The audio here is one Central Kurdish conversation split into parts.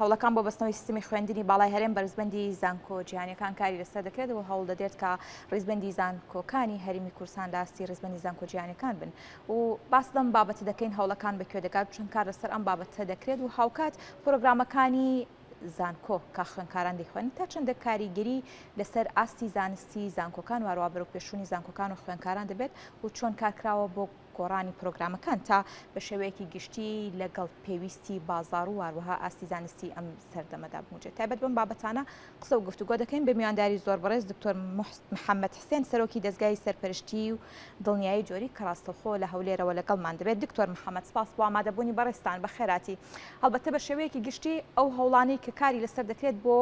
هەوڵەکان بۆ بەستنەوەی سیستمی خوێندنی باڵای هەرێم بەرزبەندی زانکۆ جیهانیەکان کاری لەسەر دەکرێت و هەوڵ دەدرێت کە ڕیزبەندی زانکۆکانی هەرێمی کوردستان لە ئاستی ڕیزبەندی زانکۆ جیهانیەکان بن و باس لەم بابەتە دەکەین هەوڵەکان بەکوێ دەگات چۆن کار لەسەر ئەم بابەتە دەکرێت و هاوکات پرۆگرامەکانی زانکۆ کە خوێندکاران دەیخوێنن تا چەندە کاریگەری لەسەر ئاستی زانستی زانکۆکان واروا بەرەوپێشچوونی زانکۆکان و خوێندکاران دەبێت و چۆن کارکراوە بۆ گۆڕانی پرۆگرامەکان تا بە شێوەیەکی گشتی لەگەڵ پێویستی بازاڕ و هەروەها ئاستی زانستی ئەم سەردەمەدا بگونجێت. تایبەت بەم بابەتانە قسە و گفتوگۆ دەکەین بە میوانداری زۆر بەڕێز دکتۆر محەممەد حسێن سەرۆکی دەزگای سەرپەرشتی و دڵنیایی جۆری کە ڕاستەوخۆ لە هەولێرەوە لەگەڵمان دەبێت. دکتۆر محەممەد سپاس بۆ ئامادەبوونی بەڕێزتان بەخێراتی. هەڵبەتە بە شێوەیەکی گشتی ئەو هەوڵانەی کە کاری لەسەر دەکرێت بۆ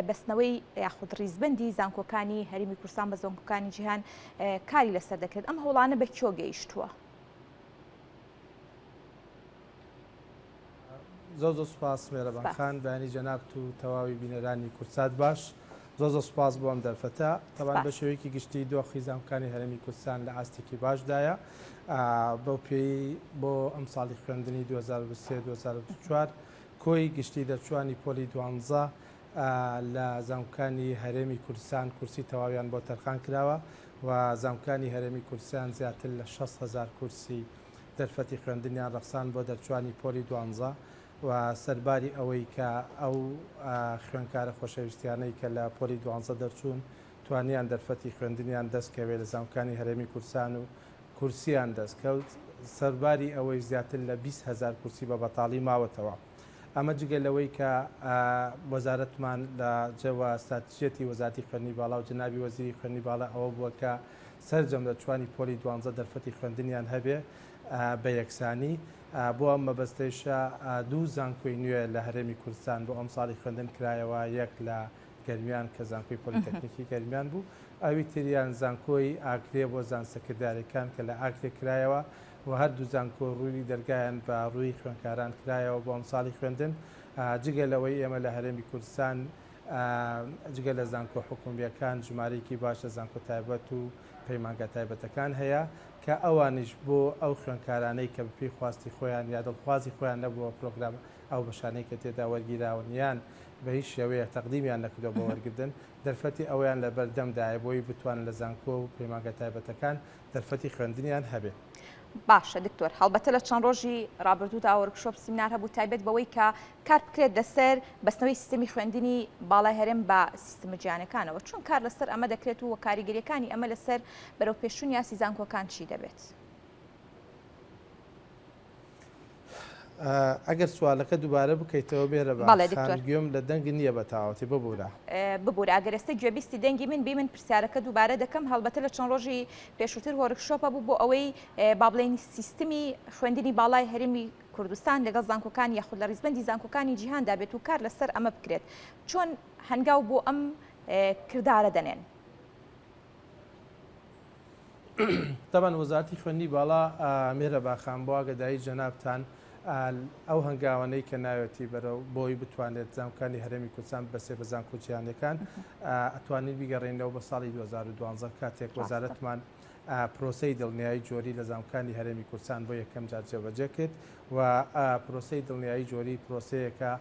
بەستنەوەی یاخود ڕیزبەندی زانکۆکانی هەرێمی کوردستان بە زانکۆکانی جیهان کاری لەسەر دەکرێت، ئەم هەوڵانە بە کوێ گەیشتووە؟ زۆر زۆر سوپاس مێرەبان خان، بەیانی جەنابت و تەواوی بینەرانی کوردسات باش. زۆر زۆر سوپاس بۆ ئەم دەرفەتە. تەبعەن بە شێوەیەکی گشتی دۆخی زانکۆکانی هەرێمی کوردستان لە ئاستێکی باشدایە. بەو پێیەی بۆ ئەمساڵی خوێندنی 2023 2024 کۆی گشتی دەرچووانی پۆلی دوانزە لە زانکۆکانی هەرێمی کوردستان کورسی تەواویان بۆ تەرخان کراوە و زانکۆکانی هەرێمی کوردستان زیاتر لە 6 هەزار کورسی دەرفەتی خوێندنیان ڕەخساند بۆ دەرچووانی پۆلی دوانزە و سەرباری ئەوەی کە ئەو خوێندکارە خۆشەویستیانەی کە لە پۆلی دوانزە دەرچوون توانیان دەرفەتی خوێندنیان دەست کەوێ لە زانکۆکانی هەرێمی کوردستان و کورسیان دەست کەوت، سەرباری ئەوەیش زیاتر لە 20 هەزار کورسی بە بەتاڵی ماوەتەوە. ئەمە جگە لەوەی کە وەزارەتمان لە جەوە ستراتیژیەتی وەزارەتی خوێندنی باڵا و جەنابی وەزیری خوێندنی باڵا ئەوە بووە کە سەرجەم دەرچووانی پۆلی دوانزە دەرفەتی خوێندنیان هەبێ بە یەکسانی. بۆ ئەم مەبەستەیشە دوو زانکۆی نوێ لە هەرێمی کوردستان بۆ ئەمساڵی خوێندن کرایەوە، یەک لە گەرمیان کە زانکۆی پۆلیتەکنیکی گەرمیان بوو، ئەوی تریان زانکۆی ئاکرێ بۆ زانستە کرداریەکان کە لە ئاکرێ کرایەوە و هەردوو زانکۆ ڕووی دەرگایان بە ڕووی خوێندکاران کرایەوە بۆ ئەمساڵی خوێندن. جگە لەوەی ئێمە لە هەرێمی کوردستان جگە لە زانکۆ حکومییەکان ژمارەیەکی باش لە زانکۆ تایبەت و پەیمانگا تایبەتەکان هەیە کە ئەوانیش بۆ ئەو خوێندکارانەی کە بەپێی خواستی خۆیان یا دڵخوازی خۆیان نەبووە پرۆگرام ئەو بەشانەی کە تێدا وەرگیراون یان بە هیچ شێوەیەک تەقدیمیان نەکردووە بۆ وەرگردن دەرفەتی ئەوەیان لەبەردەمدایە بۆی بتوانن لە زانکۆ و پەیمانگا تایبەتەکان دەرفەتی خوێندنیان هەبێ. باشە دکتۆر هەڵبەتە لە چەند ڕۆژی ڕابردوودا workshop سیمینار هەبوو تایبەت بەوەی کە کار بکرێت لەسەر بەستنەوەی سیستمی خوێندنی باڵای هەرێم بە سیستمە جیهانەکانەوە چۆن کار لەسەر ئەمە دەکرێت و کاریگەریەکانی ئەمە لەسەر بەرەوپێشچوونی ئاستی زانکۆکان چی دەبێت؟ ئەگەر سوالەکە دووبارە بکەیتەوە مێرەبان خان گوێم لە دەنگ نییە بە تەواوەتی ببورە. ببورە ئەگەر ئێستا گوێبیستی دەنگی من بی من پرسیارەکە دووبارە دەکەم هەڵبەتە لە چەند ڕۆژی پێشووتر workshop ە بوو بۆ ئەوەی با بڵێین سیستمی خوێندنی باڵای هەرێمی کوردستان لەگەڵ زانکۆکان یاخود لە ڕیزبەندی زانکۆکانی جیهاندا بێت و کار لەسەر ئەمە بکرێت چۆن هەنگاو بۆ ئەم کردارە دەنێن؟ تەبعەن وەزارەتی خوێندنی باڵا مێهرەبان خان بۆ ئاگەداری جەنابتان ئەو هەنگاوانەی کە ناوێتی بەرەو بۆی بتوانێت زانکۆکانی هەرێمی کوردستان ببەسێ بە زانکۆ جیهانیەکان ئەتوانین بیگەڕێینەوە بە ساڵی 2012 کاتێک وەزارەتمان پرۆسەی دڵنیایی جۆری لە زانکۆکانی هەرێمی کوردستان بۆ یەکەم جار جێبەجێ کرد و پرۆسەی دڵنیایی جۆری پرۆسەیەکە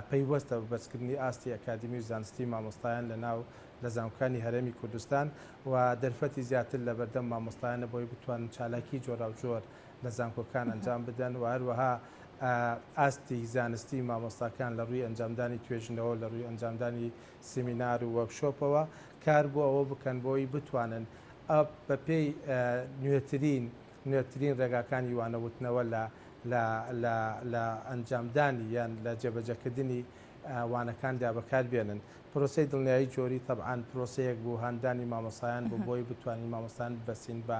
پەیوەستە بە بەرزکردنی ئاستی ئەکادیمی و زانستی مامۆستایان لە ناو لە زانکۆکانی هەرێمی کوردستان و دەرفەتی زیاتر لەبەردەم مامۆستایانە بۆی بتوانن چالاکی جۆراوجۆر لە زانکۆکان ئەنجام بدەن و هەروەها ئاستی زانستی مامۆستاکان لە ڕووی ئەنجامدانی توێژینەوە لە ڕووی ئەنجامدانی سیمینار و workshop ەوە کار بۆ ئەوە بکەن بۆی بتوانن بەپێی نوێترین نوێترین ڕێگاکانی وانەوتنەوە لە لە لە لە ئەنجامدانی یان لە جێبەجێکردنی وانەکاندا بەکار بێنن. پرۆسەی دڵنیایی جۆری تەبعەن پرۆسەیەک بوو هاندانی مامۆستایان بوو بۆی بتوانین مامۆستایان ببەستین بە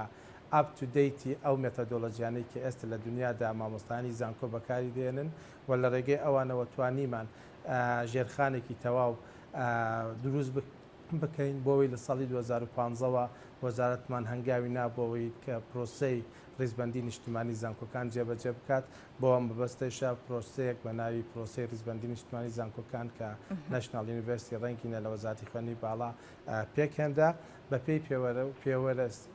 up to date ی ئەو مێتەدۆلۆجیانەی کە ئێستا لە دونیادا مامۆستایانی زانکۆ بەکاری دێنن و لە ڕێگەی ئەوانەوە توانیمان ژێرخانێکی تەواو دروست بکەین بۆ ئەوەی لە ساڵی 2015 وە وەزارەتمان هەنگاوی نا بۆ ئەوەی کە پرۆسەی ڕیزبەندی نیشتمانی زانکۆکان جێبەجێ بکات بۆ ئەم مەبەستەیشە پرۆسەیەک بە ناوی پرۆسەی ڕیزبەندی نیشتمانی زانکۆکان کە National University Ranking ە لە وەزارەتی خوێندنی باڵا پێکهێنرا بەپێی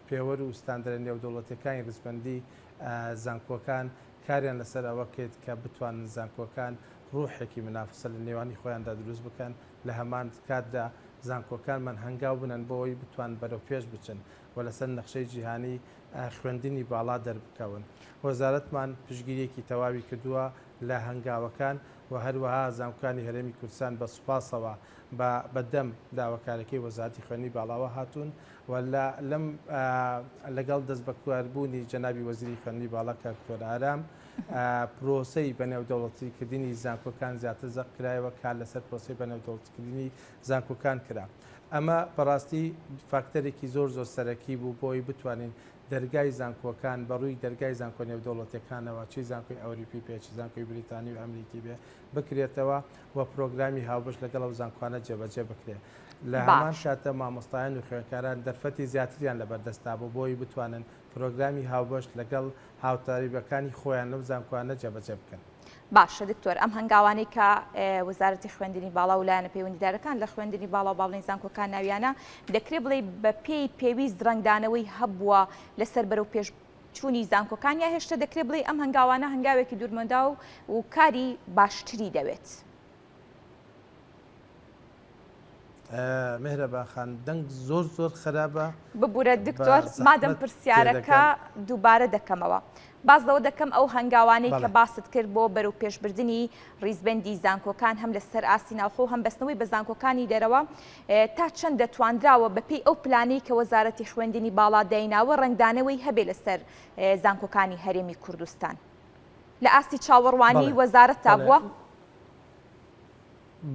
پێوەر و ستاندەرە نێودەوڵەتیەکانی ڕیزبەندی زانکۆکان کاریان لەسەر ئەوە کرد کە بتوانن زانکۆکان ڕوحێکی منافسە لە نێوانی خۆیاندا دروست بکەن، لە هەمان کاتدا زانکۆکانمان هەنگاو بنەن بۆ ئەوەی بتوان بەرەو پێش بچن و لەسەر نەخشەی جیهانی خوێندنی باڵا دەربکەون. وەزارەتمان پشتگیرییەکی تەواوی کردووە لە هەنگاوەکان و هەروەها زانکۆکانی هەرێمی کوردستان بە سوپاسەوە بە بە دەم داواکاریەکەی وەزارەتی خوێندنی باڵاوە هاتوون و لە لەم لەگەڵ دەستبەکاربوونی جەنابی وەزیری خوێندنی باڵا کاک دکتۆر ئارام پرۆسەی بەنێودەوڵەتیکردنی زانکۆکان زیاتر زەق کرایەوە، کار لەسەر پرۆسەی بەنێودەوڵەتیکردنی زانکۆکان کرا. ئەمە بەڕاستی فاکتەرێکی زۆر زۆر سەرەکی بوو بۆ ئەوەی بتوانین دەرگای زانکۆکان بە ڕووی دەرگای زانکۆ نێودەوڵەتیەکانەوە چی زانکۆی ئەوروپی بێ چی زانکۆی بریتانی و ئەمریکی بێ بکرێتەوە و پرۆگرامی هاوبەش لەگەڵ ئەو زانکۆانە جێبەجێ بکرێ. لە هەمان کاتە مامۆستایان و خوێندکاران دەرفەتی زیاتریان لەبەردەستا بوو بۆ ئەوەی بتوانن پرۆگرامی هاوبەش لەگەڵ هاوتەریبەکانی خۆیان لەو زانکۆیانە جێبەجێ بکەن. باشە دکتۆر ئەم هەنگاوانەی کە وەزارەتی خوێندنی باڵا و لایەنە پەیوەندیدارەکان لە خوێندنی باڵا و باڵین زانکۆکان ناویانە دەکرێ بڵێ بە پێی پێویست ڕەنگدانەوەی هەبووە لەسەر بەرەو پێش چوونی زانکۆکان یا هێشتا دەکرێ بڵێ ئەم هەنگاوانە هەنگاوێکی دوورمەدا و کاری باشتری دەوێت؟ مهرەبان خان دەنگ زۆر زۆر خراپە. ببورە دکتۆر مادەم پرسیارەکە دووبارە دەکەمەوە باس لەوە دەکەم ئەو هەنگاوانەی کە باست کرد بۆ بەرەو پێشبردنی ڕیزبەندی زانکۆکان هەم لەسەر ئاستی ناوخۆ هەم بەستنەوەی بە زانکۆکانی دەرەوە تا چەند دەتواندراوە بەپێی ئەو پلانەی کە وەزارەتی خوێندنی باڵا دایناوە ڕەنگدانەوەی هەبێ لەسەر زانکۆکانی هەرێمی کوردستان لە ئاستی چاوەڕوانی وەزارەتدا بووە؟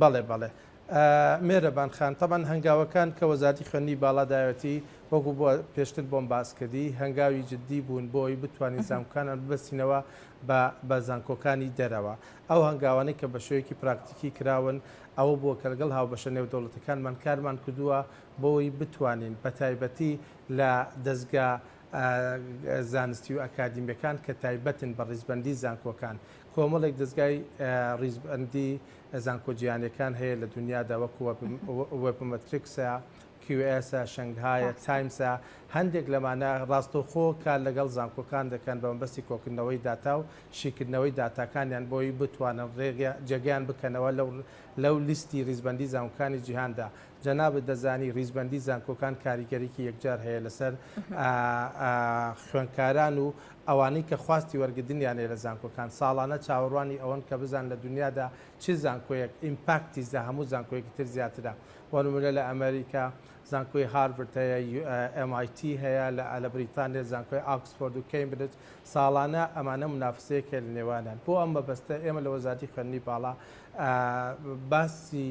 بەڵێ بەڵێ مێرەبان خان تەبعەن هەنگاوەکان کە وەزارەتی خوێندنی باڵا داوێتی وەکو بۆ پێشتر بۆم باس کردی هەنگاوی جدی بوون بۆ ئەوی بتوانین زانکۆکانمان ببەستینەوە بە بە زانکۆکانی دەرەوە ئەو هەنگاوانەی کە بە شێوەیەکی پراکتیکی کراون ئەوە بووە کە لەگەڵ هاوبەشە نێودەوڵەتەکانمان کارمان کردووە بۆ ئەوی بتوانین بە تایبەتی لە دەزگا زانستی و ئەکادیمیەکان کە تایبەتن بە ڕیزبەندی زانکۆکان کۆمەڵێک دەزگای ڕیزبەندی زانکۆ جیهانیەکان هەیە لە دونیادا وەکو وێبمەتریکسە، کیوئێسە، شەنگهایە، تایمسە، هەندێک لەمانە ڕاستەوخۆ کار لەگەڵ زانکۆکان دەکەن بە مەبەستی کۆکردنەوەی داتا و شیکردنەوەی داتاکانیان بۆی بتوانن جێگەیان بکەنەوە لەو لیستی ڕیزبەندی زانکۆکانی جیهاندا. جەنابت دەزانی ڕیزبەندی زانکۆکان کاریگەریی یەکجار هەیە لەسەر خوێندکاران و ئەوانەی کە خواستی وەرگردنیان هەیە لە زانکۆکان ساڵانە چاوەڕوانی ئەوەن کە بزانن لە دونیادا چ زانکۆیەک ئیمپاکتی لە هەموو زانکۆیەکی تر زیاترە. بۆ نموونە لە ئەمەریکا زانکۆی هارڤرد هەیە، MIT هەیە، لە بریتانیا زانکۆی ئاکسفۆرد و کەیمبرج، ساڵانە ئەمانە مونافسەیەک هەیە لە نێوانیان. بۆ ئەم مەبەستە ئێمە لە وەزارەتی خوێندنی باڵا باسی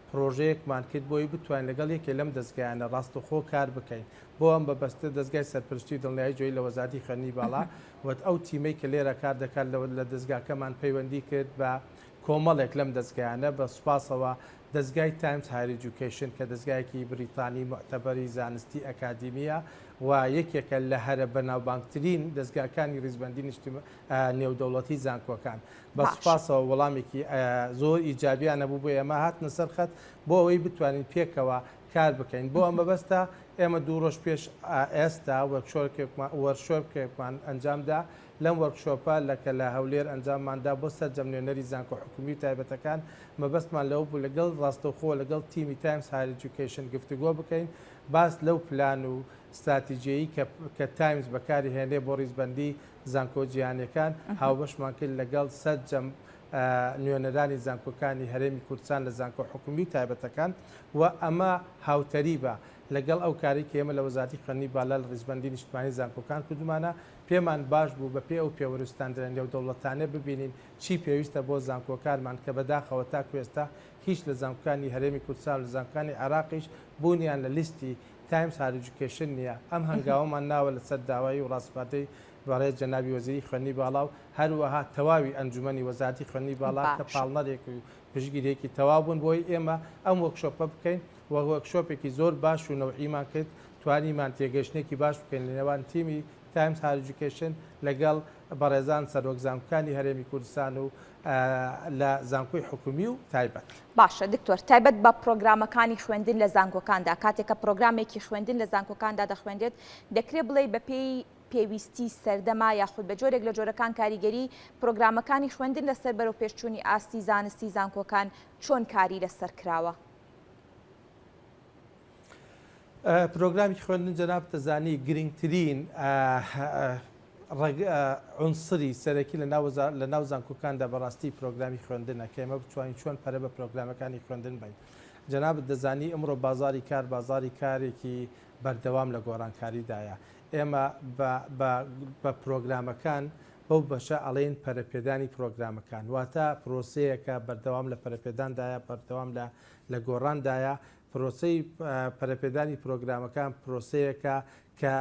پرۆژەیەکمان کرد بۆی بتوانین لەگەڵ یەکێ لەم دەزگایانە ڕاستەوخۆ کار بکەین. بۆ ئەم مەبەستە دەزگای سەرپەرشتی و دڵنیایی جۆری لە وەزارەتی خوێندنی باڵا و ئەو تیمەی کە لێرە کار دەکات لە دەزگاکەمان پەیوەندی کرد بە کۆمەڵێک لەم دەزگایانە بە سوپاسەوە دەزگای تایمز هایر ئیجوکەیشن کە دەزگایەکی بریتانی موعتەبەری زانستی ئەکادیمییە و یەکێکە لە هەرە بەناوبانگترین دەزگاکانی ڕیزبەندی نێودەوڵەتی زانکۆکان بە سوپاسەوە وەڵامێکی زۆر ئیجابیان هەبوو بۆ ئێمە هاتنە سەر خەت بۆ ئەوەی بتوانین پێکەوە کار بکەین بۆ ئەم مەبەستە ئێمە دوو ڕۆژ پێش ئێستا وۆرکشۆپێکمان ئەنجامدا لەم وۆرکشۆپە لە کە لە هەولێر ئەنجامماندا بۆ سەرجەم نوێنەری زانکۆ حکومی و تایبەتەکان مەبەستمان لەوە بوو لەگەڵ ڕاستەوخۆ لەگەڵ تیمی تایمز هایر ئیجوکەیشن گفتوگۆ بکەین باس لەو پلان و ستراتیجیەی کە کە تایمز بەکاری هێنێ بۆ ڕیزبەندی زانکۆ جیهانیەکان هاوبەشمان کرد لەگەڵ سەرجەم نوێنەرانی زانکۆکانی هەرێمی کوردستان لە زانکۆ حکومی و تایبەتەکان و ئەمە هاوتەریبە لەگەڵ ئەو کارەی کە ئێمە لە وەزارەتی خوێندنی بالا لە ڕیزبەندی نیشتمانی زانکۆکان کردومانە پێمان باش بوو بە پێی ئەو پێوەر و ستاندەرە نێودەوڵەتانە ببینین چی پێویستە بۆ زانکۆکانمان کە بەداخەوە تاکو ئێستا هیچ لە زانکۆکانی هەرێمی کوردستان و لە زانکۆکانی عێراقیش بوونیان لە لیستی تایمز هایر ئیجوکەیشن نییە ئەم هەنگاوەمان ناوە لەسەر داوای و ڕاسپاردەی بەڕێز جەنابی وەزیری خوێندنی باڵا و هەروەها تەواوی ئەنجومەنی وەزارەتی خوێندنی باڵا کە پاڵنەرێک و پشتگیریەکی تەواو بوون بۆی ئێمە ئەم وۆرکشۆپە بکەین و وۆرکشۆپێکی زۆر باش و نەوعیمان کرد توانیمان تێگەیشتنێکی باش بکەین لە نێوان تیمی تایمز هایر ئیجوکەیشن لەگەڵ بەڕێزان سەرۆک زانکۆکانی هەرێمی کوردستان و لە زانکۆی حکومی و تایبەت. باشە دکتۆر تایبەت بە پرۆگرامەکانی خوێندن لە زانکۆکاندا کاتێک کە پرۆگرامێکی خوێندن لە زانکۆکاندا دەخوێندرێت دەکرێ بڵێی بەپێی. پێویستی سەردەمە یاخود بە جۆرێک لە جۆرەکان کاریگەری پرۆگرامەکانی خوێندن لەسەر بەرەوپێشچوونی ئاستی زانستی زانکۆکان چۆن کاری لەسەر کراوە؟ پرۆگرامی خوێندن جەنابت دەزانی گرنگترین عنصری سەرەکی لە ناو زانکۆکاندا بەڕاستی پرۆگرامی خوێندنە کە ئێمە بتوانین چۆن پەرە بە پرۆگرامەکانی خوێندن بین. جەنابت دەزانی ئەمڕۆ بازاری کار بازاری کارێکی بەردەوام لە گۆڕانکاریدایە. ئێمە بە پرۆگرامەکان بەو بەشە ئەڵێین پەرەپێدانی پرۆگرامەکان واتە پرۆسەیەکە بەردەوام لە پەرەپێداندایە بەردەوام لە گۆڕاندایە پرۆسەی پەرەپێدانی پرۆگرامەکان پرۆسەیەکە کە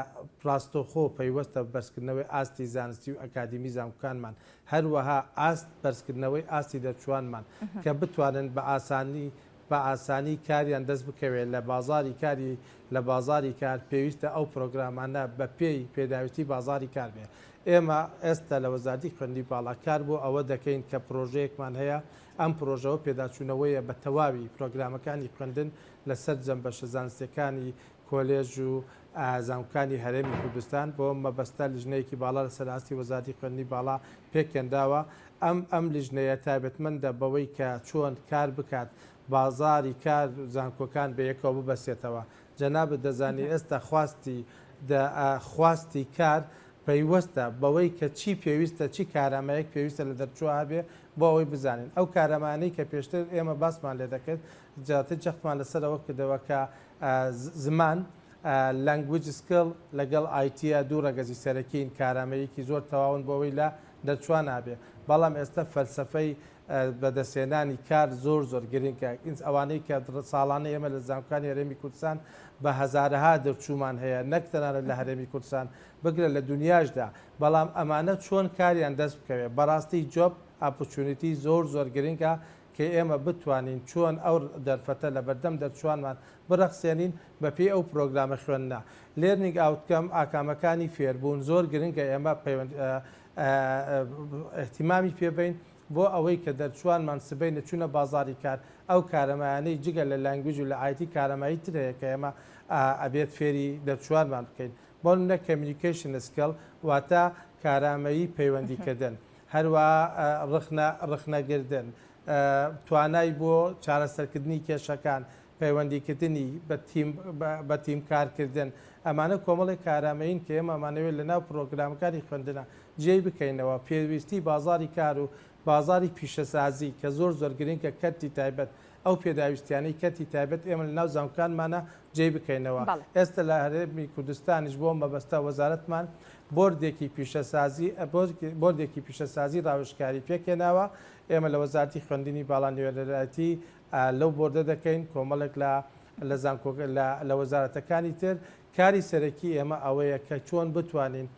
ڕاستەوخۆ پەیوەستە بە بەرزکردنەوەی ئاستی زانستی و ئەکادیمی زانکۆکانمان هەروەها ئاست بەرزکردنەوەی ئاستی دەرچووانمان کە بتوانن بە ئاسانی بە ئاسانی کاریان دەست بکەوێت لە بازاری کاری لە بازاری کار پێویستە ئەو پرۆگرامانە بە پێی پێداویستی بازاری کار بێ ئێمە ئێستا لە وەزارەتی خوێندنی باڵا کار بۆ ئەوە دەکەین کە پرۆژەیەکمان هەیە ئەم پرۆژەوە پێداچوونەوەیە بە تەواوی پرۆگرامەکانی خوێندن لە سەرجەم بەشە زانستیەکانی کۆلێژ و زانکۆکانی هەرێمی کوردستان، بۆ ئەم مەبەستە لیژنەیەکی باڵا لەسەر ئاستی وەزارەتی خوێندنی باڵا پێکهێنراوە، ئەم ئەم لیژنەیە تایبەتمەندە بەوەی کە چۆن کار بکات بازاری کار و زانکۆکان بەیەکەوە ببەستێتەوە، جەنابت دەزانی ئێستا خواستی خواستی کار پەیوەستە بەوەی کە چی پێویستە چی کارامەیەک پێویستە لە دەرچووە هەبێ بۆ ئەوەی بزانین ئەو کارامانەی کە پێشتر ئێمە باسمان لێ دەکرد زیاتر جەختمان لەسەر ئەوە کردەوە کە زمان Language Skill لەگەڵ IT دوو ڕەگەزی سەرەکین کارامەیەکی زۆر تەواون بۆ ئەوەی لە دەرچووان هەبێ بەڵام ئێستا فەلسەفەی بەدەستهێنانی کار زۆر زۆر گرنگە ئەوانەی کە ساڵانە ئێمە لە زانکۆکانی هەرێمی کوردستان بە هەزارەها دەرچوومان هەیە نەک تەنانەت لە هەرێمی کوردستان بگرە لە دنیاشدا بەڵام ئەمانە چۆن کاریان دەست بکەوێت بەڕاستی job opportunity زۆر زۆر گرنگە کە ئێمە بتوانین چۆن ئەو دەرفەتە لەبەردەم دەرچووانمان بڕەخسێنین بەپێی ئەو پرۆگرامە خوێندنە learning outcome ئاکامەکانی فێربوون زۆر گرنگە ئێمە پەیوەند ئیهتیمامی پێ بەین بۆ ئەوەی کە دەرچووانمان سبەینێ چوونە بازاڕی کار ئەو کارەمایانەی جگە لە language و لە IT کارەمایی تر هەیە کە ئێمە ئەبێت فێری دەرچووانمان بکەین بۆ نمونە communication skill واتە کارامەیی پەیوەندیکردن هەروەها ڕەخنە ڕەخنەگردن توانای بۆ چارەسەرکردنی کێشەکان پەیوەندیکردنی بە تیم بە تیم کارکردن ئەمانە کۆمەڵێک کارامەیین کە ئێمە ئەمانەوێت لەناو پرۆگرامەکانی خوێندنا جێی بکەینەوە پێویستی بازاڕی کار و بازاڕی پیشەسازی کە زۆر زۆر گرنگە کەرتی تایبەت ئەو پێداویستیانەی کەرتی تایبەت ئێمە لەناو زانکۆکانمانا جێی بکەینەوە ئێستا لە هەرێمی کوردستانیش بۆ مەبەستە وەزارەتمان بۆردێکی پیشەسازی بۆردێکی پیشەسازی ڕاوێژکاری پێکهێناوە ئێمە لە وەزارەتی خوێندنی باڵا نوێنەرایەتی لەو بۆردە دەکەین، کۆمەڵێک لە لە زانکۆ لە لە وەزارەتەکانی تر، کاری سەرەکی ئێمە ئەوەیە کە چۆن بتوانین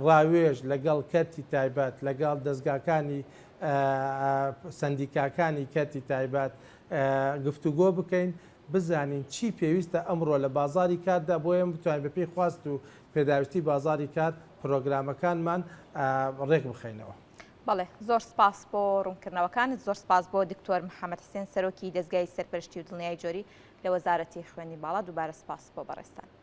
ڕاوێژ لەگەڵ کەرتی تایبەت، لەگەڵ دەزگاکانی سەندیکاکانی کەرتی تایبەت گفتوگۆ بکەین، بزانین چی پێویستە ئەمڕۆ لە بازاڕی کاردا بۆ ئێمە بتوانین بەپێی خواست و پێداویستی بازاڕی کار پرۆگرامەکانمان ڕێکبخەینەوە. بەڵێ زۆر سپاس بۆ ڕوونکردنەوەکانت، زۆر سپاس بۆ دکتۆر محەمەد حسێن سەرۆکی دەزگای سەرپەرشتی و دڵنیایی جۆری لە وەزارەتی خوێندنی باڵا، دووبارە سپاس بۆ بەڕێزتان.